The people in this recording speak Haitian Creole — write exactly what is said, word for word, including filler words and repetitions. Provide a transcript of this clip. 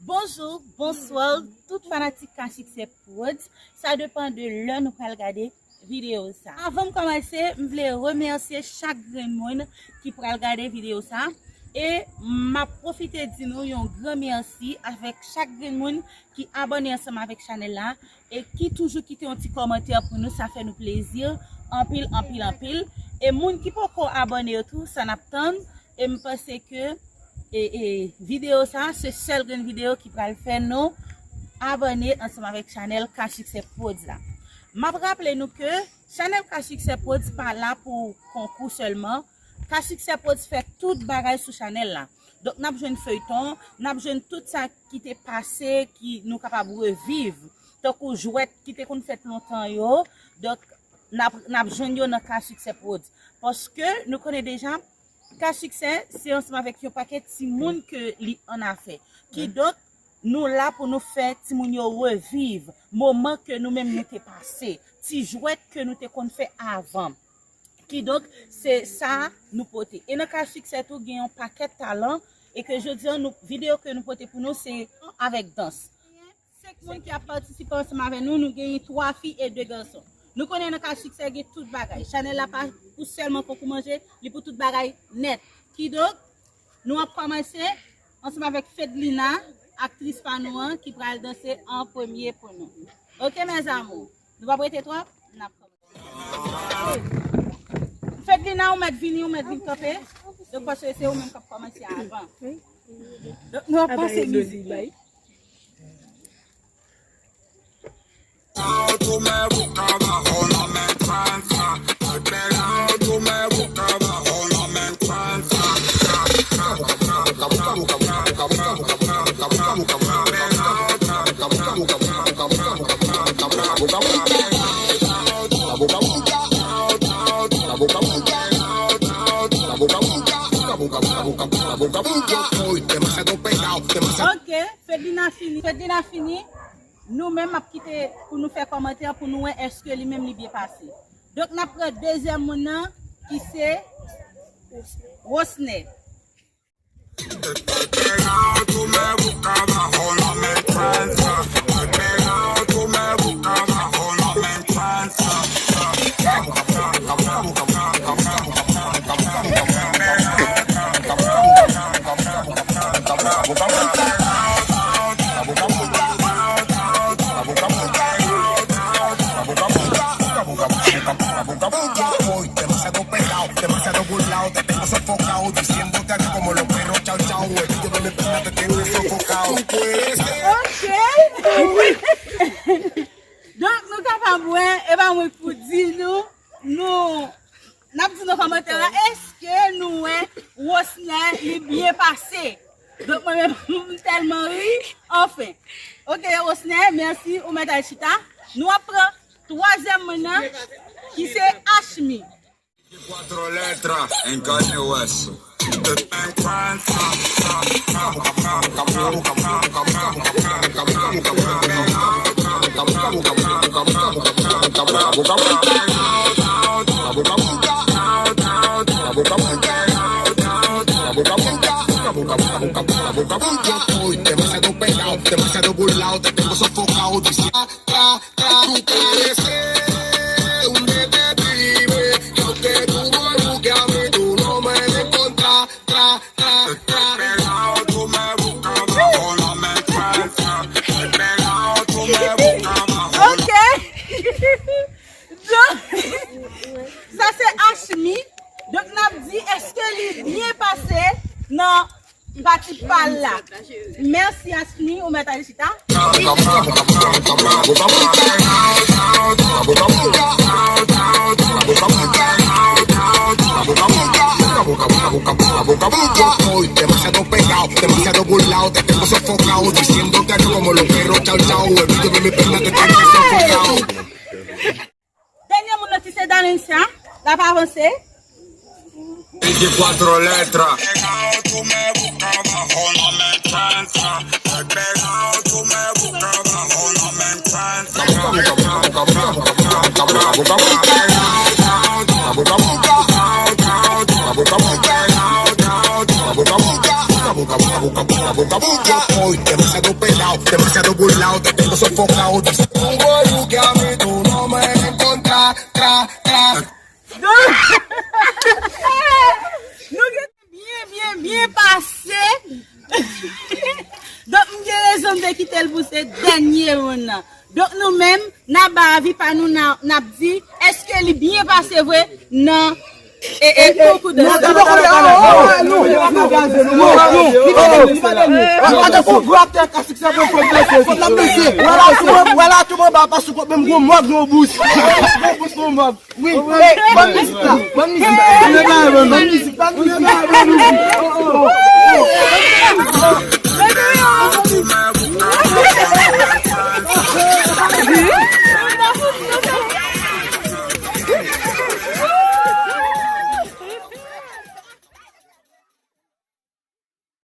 Bonjou, bonswa, tout fanatik Ka Siksè Prodz. Sa depann de lè nou pral gade videyo sa. Avan m kòmanse, m vle remèsye chak grenn moun ki pral gade videyo sa. E m ap pwofite di nou yon gran mèsi avèk chak grenn moun ki abòne ansanm avèk chanèl la e ki toujou kite yon ti kòmantè pou nou, sa fè nou plezi anpil, anpil, anpil. E moun ki poko abòne yo tou, sa n ap tann. E m panse ke e, e, videyo sa, se sèl grenn videyo ki pral fè nou abòne ansanm avèk chanèl Ka Siksè Prodz la. M ap raple nou ke chanèl Ka Siksè Prodz pa la pou konkou sèlman. Ka Siksè Prodz fè tout bagay sou chanèl la. Donk, n ap jwenn feyton, n ap jwenn tout sa ki te pase, ki nou kapab reviv. Tankou jwèt ki te konn fèt lontan yo. Donk, n ap, n ap jwenn yo nan Ka Siksè Prodz. Paske nou konnen deja, Ka Siksè, se ansanm avèk yon pakèt timoun ke li annafè. Kidonk, nou la pou nou fè timoun yo reviv moman ke nou menm nou te pase, ti jwèt ke nou te konn fè avan. Kidonk, se sa nou pote. E nan Ka Siksè tou, gen yon pakèt talan, e ke jodi a, nou, videyo ke nou pote pou nou, se avèk dans. Senk moun ki ap patisipe ansanm avè nou, nou genyen twa fi e de gason. Nou konnen nan Ka Siksè gen tout bagay. Chanèl la pa pou sèlman konkou manje, li pou tout bagay nèt. Kidonk, nou ap kòmanse ansanm avèk Fedlina, aktris pa nou an, ki pral danse an premye pou nou. Oke, mes amours, nou p ap rete twòp, n ap kòmanse. Fedlina, ou mèt vini, ou mèt vin kanpe. Donk, paske se ou menm k ap kòmanse avan. Donk, nou ap pase mizik la. Ok, Fedlina fini. Fedlina fini. Nou menm ap kite pou nou fè kòmantè pou nou wè èske li menm li byen pase. Donk, n ap pran dezyèm moun nan ki se Rosnè. Ok. Donk, nou kapab wè, e pa mwen k pou di nou, nou, n ap di nan kòmantè la, èske nou wè Rosnè li byen pase? Donk, mwen menm, m tèlman ri, anfen. Ok, Rosnè, mèsi, ou mèt al chita. Nou ap pran twazyèm moun nan, ki se Ashmi. Cuatro letras en carne y hueso. Demasiado pegado, te tengo sofocado, dice. Ok. Donk, sa se Ashmi. Donk, n ap di, èske li byen pase nan pati pa l la? Mèsi, Ashmi, ou mèt al chita. Dènye moun nan ki se Dalencia, l ap avanse. Veinticuatro letras. Hoy demasiado pelao, demasiado burlao, te tengo sofocado. Dice, un gol que a mí tú no me encontrás, tra, tra. Nou gen byen, byen, byen pase. Donk, m gen rezon m te kite l pou se dènye moun nan. Donk, nou menm, n a ba avi pa nou, n a, n ap di, èske li byen pase vre nan e, e, konkou de. Wè la tou mwen ba pa sou kont menm gwo mòg nan bouch. Gwo bouch gwo mòg. Wi, ban mizik la, ban mizik la. Ban mizik, ban mizik.